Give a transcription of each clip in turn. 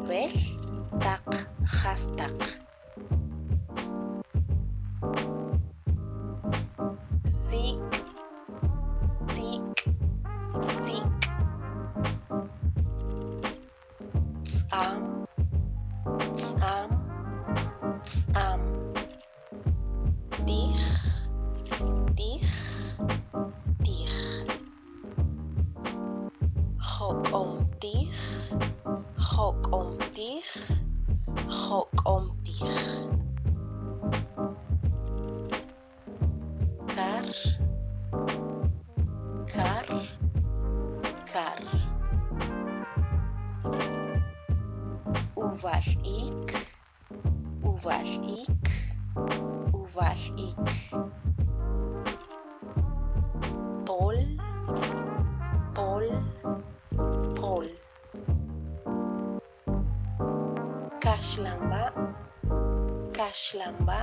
Ovel taq jastaq. Sik', sik', sik'. Tz'am, tz'am, tz'am. Tij, tij, tij. Jok'om tij, jok'om tij, jok'om tij. Kar, kar, kar. Uwa'l ik, uwa'l ik, uwa'l ik. Pol, pol, pol. Kaxlanwa, kaxlanwa,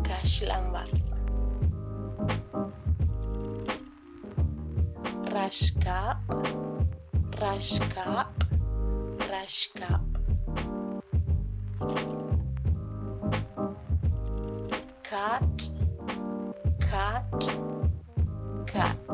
kaxlanwa. Raxkab', raxkab', raxkab'. Kat, kat, kat.